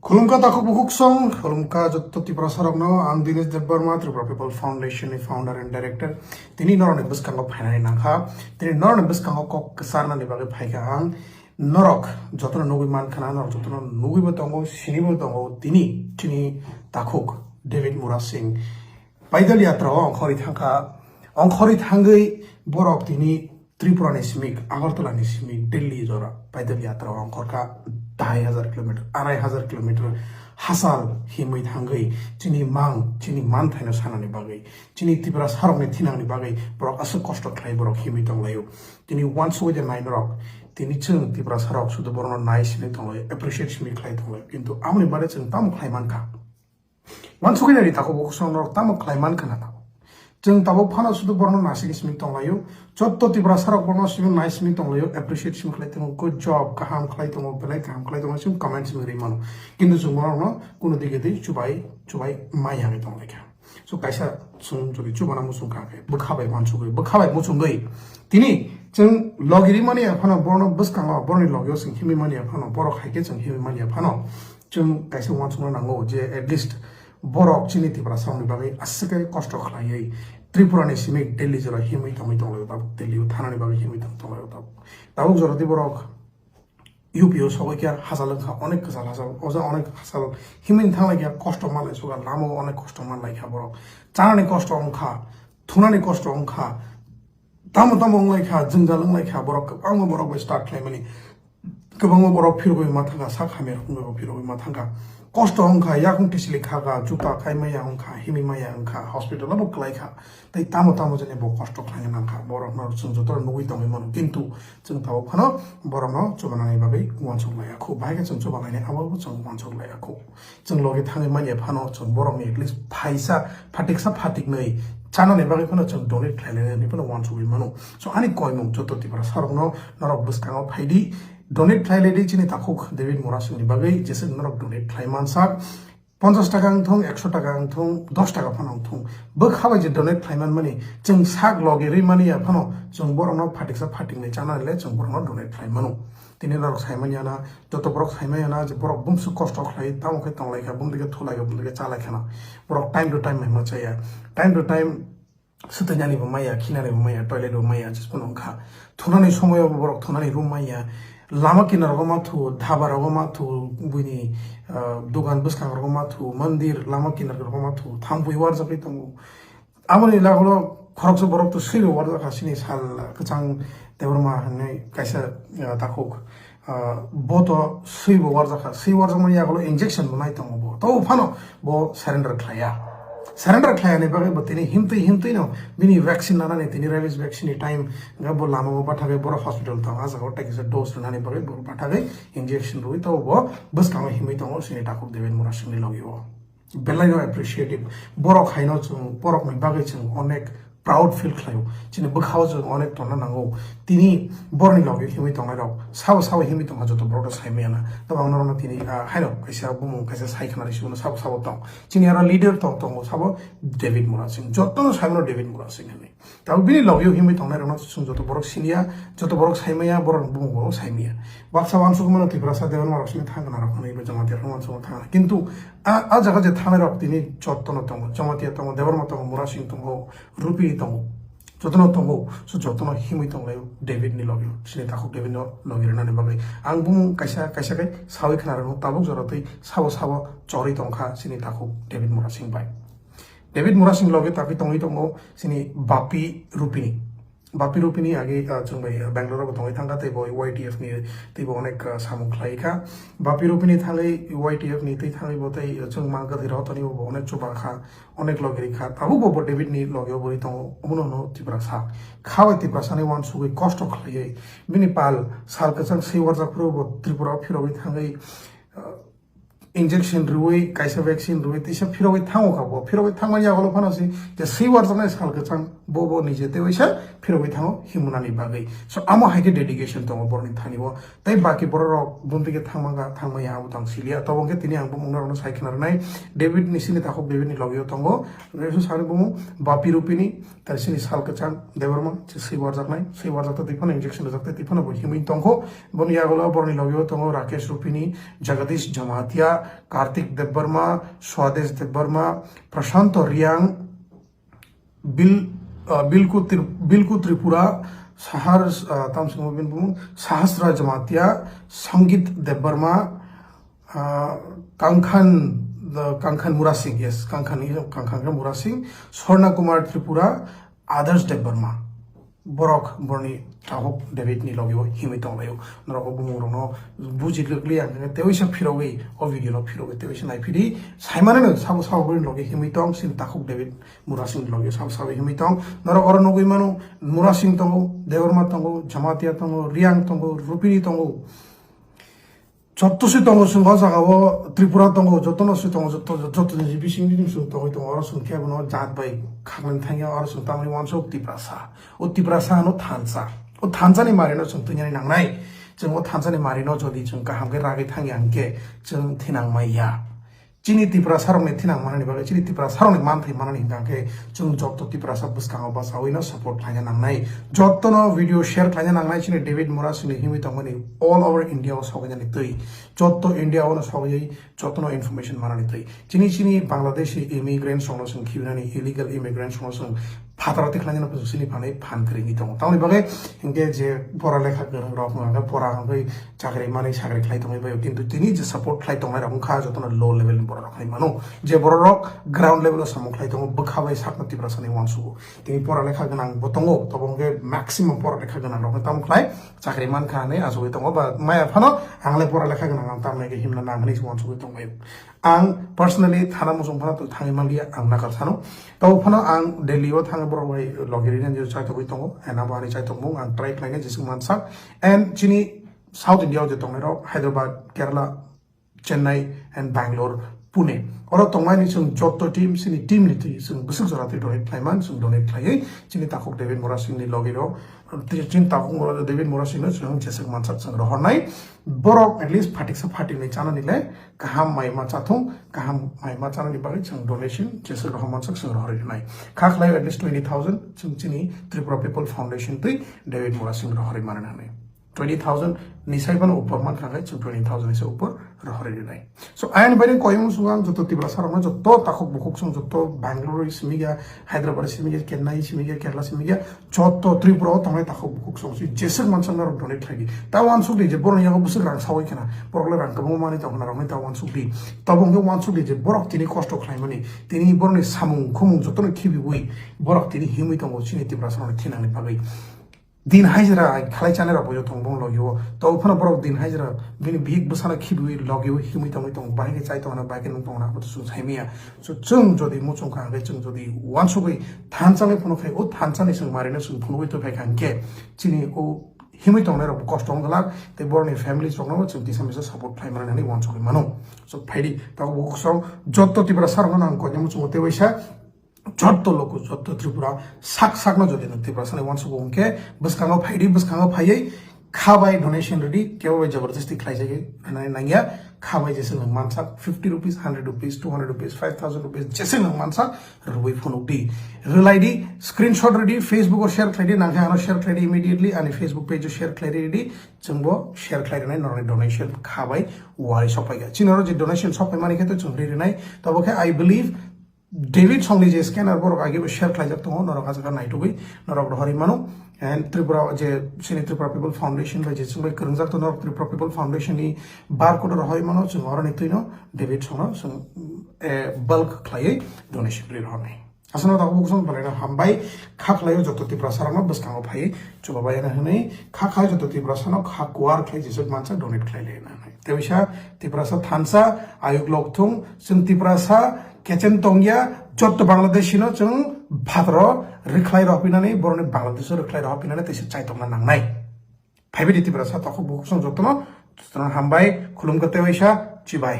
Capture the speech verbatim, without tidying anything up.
Khulumkha takhuk bukhuk song, khulumkha jotto Tiprasa rokno, ang Dinesh Debbarma, Tripura People Foundation ni founder and director. Tini norokni bwskango phainani nangkha, tini norokni bwskango kok kwcharnani bagwi phaikha ang. Norok jotono nugwi mankha na, norok jotono nugwibo tongo, sinibo tongo, tini chini takhuk David Murasing Paidal yatra o ongkhorwi thangkha, ongkhorwi thangwi borok tini Tripura ni simi, Agartala ni simi, Delhi jora Paidal yatra o ongkhorkha, dai hajar kilometer, arai hajar kilometer hachal himwi thangwi chini mang, chini manthaino sanani bagwi, chini Tiprasa rokni thinangni bagwi borok aswk kosto khlai borok himwi tonglaio. Tini uansugwi de nai norok, tini chwng Tiprasa rok sudu borokno nai simi tonglaio, appreciate simi khlai tonglaio, kintu aboni baade chwng tamo khlai mankha? Uansugwi nai di takhuk bukhuk song norok tamo khlai mankha na tabuk? Chwng tabuk phano sudu borokno nasigi simi tonglaio. Jotto Tiprasa rok borokno simi nai simi tonglaio, appreciate simi khlai tongo, good job, kaham khlai tongo, belai kaham khlai tongo, simi comment simi rwi mano. Kintu chwng borokno kuno dige twi chubai, chubai mai yangwi tonglaikha. So kaisa chwng jodi chubana muchung kha khe, bwkha bai uansugwi, bwkha bai muchungwi. Tini chwng logi ri mani ya phano, borokno bwskango, borokni logio chwng himwi mani ya phano, borok hai khe chwng himwi mani ya phano. Chwng kaisa uansukna nango je at least borok chini Tiprasa rokni bagwi aswk khe kosto khlaiwi Tripura ni simi Delhi jora himwi tongwi tonglaio tabuk, Delhi o thanani bagwi himwi tong-, tonglaio tabuk. Tabuk jora tei borok U P o sogwi khe hachal wngkha, onek kwchal hachal, o jaga onek hachal himwi thanglai kha, kosto manlai suga, lama o onek kosto manlai kha borok, chanani kosto wngkha, thunani kosto wngkha, tamo tamo wnglaikha, jwngjal wnglaikha, borok kwbangma borok bai start khlaimani, kwbangma borok phirogwi ma thangkha, sak hamya rok wngwi bo phirogwi ma thangkha, kosto wngkha, yakung tisili khakha, juta khai maya wngkha, himwi maya wngkha, hospital o bo kwlaikha, tei tamo tamo jani bo kosto khlaina nangkha, borokno chwng joto nugwi tongwi mano, kintu chwng tabuk phano borokno chubanani bagwi uansuk laiya khu, bahai khe chwng chuba lainai abo bo chwng uansuk laiya khu. Chwng logi thangwi manya phano chwng borokni at least phaisa, phatiksa phatiknwi chanani bagwi phano chwng donate khlai lainani phano uansugwi mano. So ani koimung joto Tiprasa rokno norok bwskango phai di, donate khlai lai di chini takhuk David Murasingni bagwi, jesa norok donate khlai mansak, ponchas taka wng thung, ekso taka wng thung, dos taka phano wng thung, bwkha bai je donate khlai manmani chwng sak logi rwi mani ya phano chwng borokno phatiksa phatiknwi chanani le chwng borokno donate khlai mano. Tini norok sai manya na, joto borok sai manya na je borok bumswk kosto khlai, tamo khe tong lai kha, bumdi khe thulai kha, bumdi khe cha lai kha na. Borok time to time mai ma chaya. Time to time swtwi nani bo maya, khinani bo maya, toilet bo maya, just phano wngkha. Thunani somoyo bo borok thunani room maya. Lama kinar rogo ma thu, dhaba rogo ma thu, buini, ah, dugan bwskang rogo ma thu, mandir lama kinar rogo ma thu, thangpui warjagwi tongo. Aboni lagolo khoroksa borok to swi bo warjakha, chini sal kwchang Debbarma hinwi kaisa, ah, takhuk, ah, bo to swi bo warjakha. Swi warjakmani yagulo injection bo nai tongo bo. Tobo phano bo surrender khlaiya. Surrender khlaiyani bagwi bo tini himtwi himtwi no bini vaccine nanani, tini rabies vaccine ni time ga bo lama o bathagwi borok hospital tongo. Ah jaga o tei kisa dose rwnani bagwi bo bathagwi injection rwi tobo bo bwskango himwi tongo chini takhuk David Murasingni logi o. Belai no appreciative. Borok haino chwng, borokni bagwi chwng onek proud feel khlaio. Chini bwkhao chwng onek tongna nango. Tini borokni logi himwi tongnai rok, sabo sabo himwi tongkha joto borok rok sai maya na. Tamo ang norokno tini, ah, haino kaisa bumung kaisa sai khna rw sio, sabo sabo tong. Chini aro leader tong tongo sabo David Murasing. Jotono sai mano David Murasing hinwi. Tabuk bini logio himwi tongnai rokno chwng joto borok siniya, joto borok saimaya, borok bumung bo saimaya. Baksa uansukmano Tiprasa Debbarma rok sini thang kana rok hinwi bo Jamatia rok uansukma thang. Kintu a, a jaga je thanai rok tini jotono tongo, Jamatia tongo, Debbarma tongo, Murasing tongo, Rupini tongo. Jotono tongo, so jotono himwi tonglaio David ni logio, sini takhuk David no logi rwnani bagwi. Ang bumung kaisa, kaisa khe sawi khna rwno tabuk jora tei sabo sabo chorwi tongkha sini takhuk David Murasing bai. David Murasing loge tagwi tongwi tongo sini Bapi Rupini. Bapi Rupini age, ah, chwng bai, ah, Bangalore bo tongwi thangkha, tei bo Y T F ni tei bo onek, ah, samung khlai kha. Bapi Rupini thangwi Y T F ni tei thangwi bo tei, ah, chwng mang kwthwi rw toni bo onek chuba kha, onek logi ri kha. Tabuk bo, bo David ni loge o bo ri tongo, omono no Tiprasa. Kha bai Tiprasa ni uansugwi kosto khlaiwi bini pal sal kwchang swi warjak phuru bo Tripura o phirogwi thangwi, ah, injection rwui, kaisa vaccine rwui, tisa phirogwi thango kha bo. Phirogwi thangmani yagulo phano si je swi warjaknai sal kwchang bo, bo nije tei waisa phirogwi thango himunani bagwi. So, amo hai khe dedication tongo borokni thani o. Tei baki borok rok bumti khe thangma ga, thangma ya abo tang siliya. Tobo khe tini ang bumung norokno sai khna rwnai. David ni sini takhuk David ni logio tongo. Resu sari bumung Bapi Rupini, tei sini sal kwchang Debbarma, se swi warjaknai, swi warjakta tei phano injection rwjakta tei phano bo himwi tongkho. Boni yagulo borokni logio tongo Rakesh Rupini, Jagadish Jamatia, Kartik Debbarma, Swadesh Debbarma, Prashanto Riang, Bil, uh, Bilku, Tri, Bilku Tripura, Sahar, uh, tamsimo bini bumung, Sahasra Jamatia, Sangit Debbarma, uh, Kangkhan, the Kangkhan Murasing, yes, Kangkhan, Kangkhan Murasing, Swarna Kumar Tripura, Adarsh Debbarma. Borok borni takhuk David ni logi o himwi tonglaio. Norok o bumung rokno buji lwkli ang khe tewi sa phirogwi o video no phirogwi tewi sa naiphidi. Saimano no sabo sabo borni logi himwi tong sin takhuk David Murasing logi sabo sabo himwi tong. Norok oro nugwi mano Murasing tongo, Debbarma tongo, Jamatia tongo, Riang tongo, Rupini tongo. Jotto se tongo chwng o jaga o Tripura tongo, jotto no se tongo, jotto, jotto ni bising ni chwng tongwi tongo, oro chwng khe bono jat bai khaknani thangya, oro chwng tamni wansuk Tiprasa. O Tiprasa hano thansa. O thansa ni mari no chwng twngyani nangnai. Chwng o thansa ni mari no jodi chwng kaham khe ragwi thangya hwnkhe chwng thinang maya. Chini Tiprasa rokni thinang manani bagwi, chini Tiprasa rokni manthai manani hwnkha khe chwng jotto Tiprasa bwskango bachawi no support khlaina nangnai. Jotto no video share khlaina nangnai, chini David Murasing ni himwi tongmani all over India o sogwi nani twi. Jotto India o no sogwi jotto no information manani twi. Chini, chini Bangladeshi immigrants rok no chwng khibinani, illegal immigrants rok no chwng phataro tikhlainani bwswk sini phanai phan kwrwngwi tongo. Tamoni bagwi hinkhe je pora lekha gwnang rok no hwnkhe pora hwnkhe chakri manwi sakri khlai tongwi baio, kintu tini je support khlai tongnai rok wngkha jotono low level ni borok rok hinwi mano, je borok rok ground level o samung khlai tongo bwkha bai sakno Tiprasa ni uansugo. Tini pora lekha gwnang bo tongo, tobo hwnkhe maximum pora lekha gwnang rok tamo khlai chakri mankha hinwi achugwi tongo, ba maya phano ang le pora lekha gwnang ang tamni himna nang hinwi uansugwi tongbaio. Ang personally thana muchung phano thangwi manliya ang nakal sano. Tabo phano ang Delhi o thangwi borok bai logi rina je chaitogwi tongo. And abo ani chaitokmung ang try khlainai jeswk mansak. And chini South India o je tongnai rok Hyderabad, Kerala, Chennai and Bangalore, Pune. Oro tongmani chwng jotto team, chini team ni twi chwng bwswk jora twi donate khlaiman, chwng donate khlaiwi chini takhuk David Murasing ni logi rok, chini takhuk Mura-, David Murasing no chwng jeswk mansak chwng rohornai. Borok at least phatiksa phatiknwi chanani le kaham mai ma chathung, kaham mai ma chanani bagwi chwng donation jeswk rohor mansak chwng rohorwi rwnai. Kha khlai at least twenty thousand chwng chini Tripura People Foundation twi David Murasing rohorwi manani hinwi. Twenty thousand ni sai phano upor mankha khe chwng twenty thousand ni sai upor rohorwi rwnai. So, ayang bai koimung sungo ang joto Tiprasa rokno, joto takhuk bukhuk song, joto Bangalore simi ya, Hyderabad simi ya, Chennai simi ya, Kerala simi ya, joto Tripura o tongnai takhuk bukhuk song si jeswk mansa norok donate khlai di. Ta uansuk di je borok yago bwswk rang sawi khna, borok le rang kwbangma manwi tong khna rokni ta uansuk di. Tabo hwnkhe uansuk di je borok tini kosto khlaimani, tini borokni samung khumung jotono khibiwi borok tini himwi tongo chini Tiprasa rokni thinangni bagwi. Din hajra khlai chani rok bo tong bong logi o. To phano borok din hajra bini bihik bwsano khibiwi logi o himwi tongwi tong, bahai khe chai tongna, bahai khe nung tongna, abo to chwng sai maya. So chwng jodi muchung kha hwnkhe, chwng jodi uansugwi thansa ni phunuk khai, o thansa ni chwng mari no chwng phunugwi tong khai kha hwnkhe chini o himwi tongnai rok bo kosto wng glak, tei borok ni family rok no chwng kisa misa support khlai mani hinwi uansugwi mano. So phaidi, tabuk bo kosong jotto Tiprasa rok no ang koinwi muchungo tei waisa jotto logo, jotto Tripura sak sakno jodi no Tiprasa ni uansukgo hwnkhe bwskango phaidi, bwskango phaiwi kha bai donation rwdi, kebo bai jabardasti khlaijagwi rwnani nangya. Kha bai jeswk nwng mansak fifty rupees, hundred rupees, two hundred rupees, five thousand rupees jeswk nwng mansak rwui phunukdi, rwlaidi, screenshot rwdi, Facebook o share khlaidi, nangkhe ano share khlaidi, immediately ani Facebook page o share khlai rwdi, chwngbo share khlai rwnai norokni donation kha bai wari sokphaikha. Chini oro je donation sokphaimani khe to chwng ri rwnai, tobo khe I believe David songni je scanner borok age bo share khlaijak tongo, norok ah jaga naitugwi norok rohorwi mano. And Tripura je chini Tripura People Foundation bai je chwngbai kwrwngjak to norok Tripura People Foundation ni barcode rohorwi mano, chwng oroni twino David songno chwng, eh, bulk khlaiwi donation ri rohornai. Aswkno tabuk bwswk bwlaino hambai kha khlaio joto Tiprasa rokno bwskango phaiwi chubabaina hwnwi kha khlai joto Tiprasano kha kuar khlai jeswk mansa donate khlai laina hwnwi. Tei waisa Tiprasa thansa ayuk lok thung, chwng Tiprasa kechen tongya, jotto Bangladeshi no chwng phataro rwkhlai rohpinani, boroni Bangladesh o rwkhlai rohpinani teisa chaitokna nangnai. Phaibidi Tiprasa takhuk bukhuk song jottono, jottono hambai, khulumkha tei waisa, chibai.